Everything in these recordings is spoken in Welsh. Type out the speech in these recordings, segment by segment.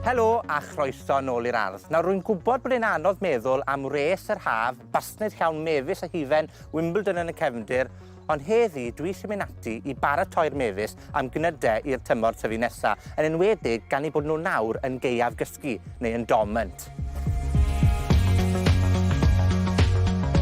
Helo a chroeso nôl i'r ardd. Nawr rwy'n gwybod bod e'n anodd meddwl am wres yr haf, basned llawn mefus a hufen, Wimbledon yn y cefndir, ond heddi dwi eisiau mynd ati i baratoi'r mefus am gnyde i'r tymor tyfu nesa, yn enwedig gan eu bod nhw nawr yn gaeaf gysgu, neu yn dormant.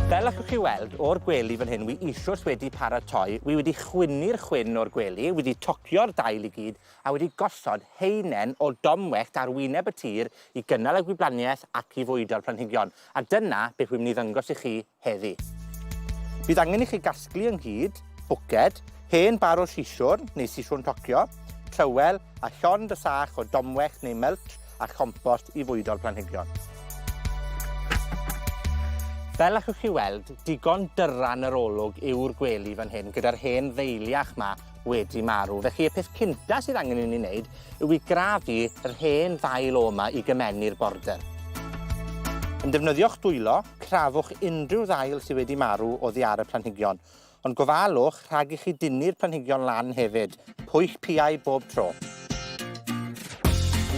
Fel allwch chi weld, o'r gwely fan hyn, wi eisoes wedi paratoi, wi wedi chwynnu'r chwyn o'r gwely, wedi tocio'r dail i gyd, a wedi gosod haenen o domwellt ar wyneb y tir i gynnal y gwyblaniaeth ac i fwydo'r planhigion. A dyna beth wi'n mynd i ddangos i chi heddi. Bydd angen i chi gasglu ynghyd bwced, hen bar o sisiwrn neu sisiwrn tocio, trywel a llond y sach o domwellt neu mulch a chompost i fwydo'r planhigion. Fel allwch chi weld, digon dyran yr olwg yw'r gwely fan hyn gyda'r hen ddeiliach 'ma wedi marw. Felly y peth cynta sydd angen i ni wneud yw i grafu yr hen ddail o 'ma i gymennu'r border. Yn defnyddio'ch dwylo, crafwch unrhyw ddail sydd wedi marw oddi ar y planhigion. Ond gofalwch rhag i chi dynnu'r planhigion lan hefyd. Pwyll piau bob tro.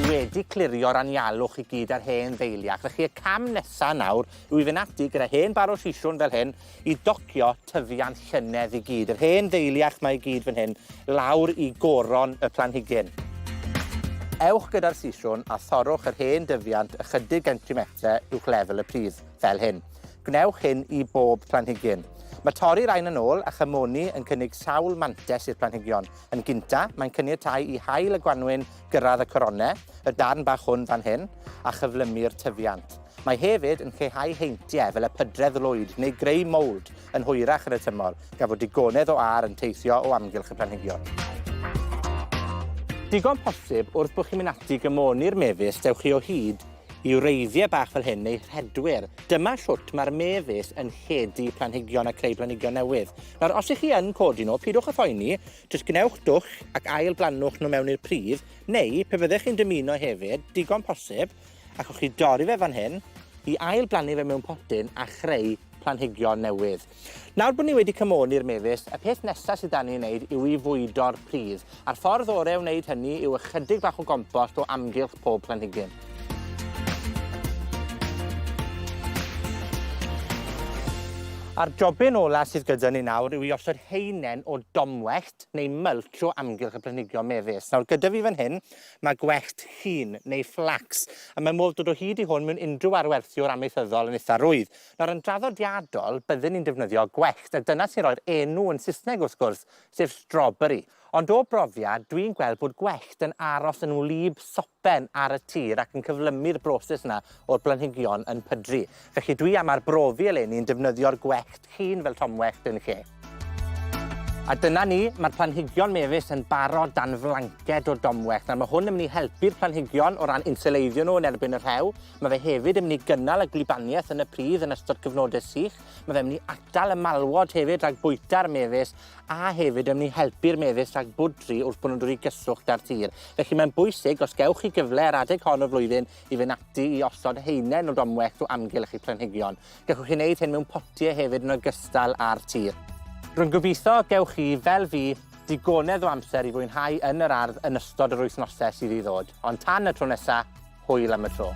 Dwi wedi clirio'r anialwch i gyd ar hen ddeiliach, felly y cam nesa nawr yw i fynd ati gyda hen bar o sisiwn fel hyn i docio tyfiant llynedd i gyd, yr hen ddeiliach 'ma i gyd fan hyn, lawr i goron y planhigyn. Ewch gyda'r sisiwn a thorrwch yr hen dyfiant ychydig gentimetre uwch lefel y pridd, fel hyn. Gwnewch hyn i bob planhigyn. Mae torri rain yn ôl a chymoni yn cynnig sawl mantes i'r planhigion. Yn gynta, mae'n caniatáu i haul y gwanwyn gyrraedd y coronau, y darn bach hwn fan hyn, a chyflymu'r tyfiant. Mae hefyd yn lleihau heintiau fel y pydredd lwyd neu greu mowld yn hwyrach yn y tymor, gan fod digonedd o âr yn teithio o amgylch y planhigion. Digon posib, wrth bod chi'n mynd ati i gymoni'r mefus, dewch chi o hyd i wreiddiau bach fel hyn neu rhedwyr. Dyma shwt mae'r mefus yn lledu planhigion a creu planhigion newydd. Nawr, os ych chi yn codi nhw, pidwch â phoeni, jyst gwnewch dwll ac ail-blannwch nhw mewn i'r pridd, neu, pe fyddech chi'n dymuno hefyd, digon posib, Allwch chi dorri fe fan hyn, i ail-blannu fe mewn potyn a chreu planhigion newydd. Nawr bod ni wedi cymoni'r mefus, y peth nesa sydd 'da ni i wneud yw i fwydo'r pridd. A'r ffordd ore o wneud hynny yw ychydig bach o gompost o amgylch pob planhigyn. A'r jobyn ola sydd gyda ni nawr yw i osod haenen o domwellt neu mulch o amgylch y planhigion mefus. Nawr gyda fi fan hyn, Mae gwellt llin, neu flax, a mae modd dod o hyd i hwn mewn unrhyw arwerthiwr amaethyddol yn itha rwydd. Nawr, yn draddodiadol, bydden ni'n defnyddio gwellt, a dyna sy'n rhoi'r enw yn Saesneg, wrth gwrs, sef strawberry. Ond o brofiad, dwi'n gweld bod gwellt yn aros yn wlyb sopen ar y tir ac yn cyflymu'r broses yna o'r blanhigion yn pydru. Felly dwi am arbrofi eleni yn defnyddio'r gwellt llin fel tomwellt yn lle. A dyna ni, mae'r planhigion mefus yn barod dan flanced o domwellt. Nawr mae hwn yn mynd i helpu'r planhigion o ran insileiddio nhw yn erbyn y rhew. Mae fe hefyd yn mynd i gynnal y gwlybaniaeth yn y pridd yn ystod cyfnodau sych. Mae fe'n mynd i atal y malwod hefyd rhag bwyta'r mefus a hefyd yn mynd i helpu'r mefus rhag bwdri wrth bod nhw'n dod i gyswllt â'r tir. Felly mae'n bwysig, os gewch chi gyfle ar adeg hon o'r flwyddyn, i fynd ati i osod haenen o domwellt o amgylch eich planhigion. Gallwch chi wneud hyn mewn potiau hefyd yn ogystal â'r tir. Rwy'n gobeithio gewch chi, fel fi, digonedd o amser i fwynhau yn yr ardd yn ystod yr wythnosau sydd i ddod. Ond tan y tro nesa, hwyl am y tro.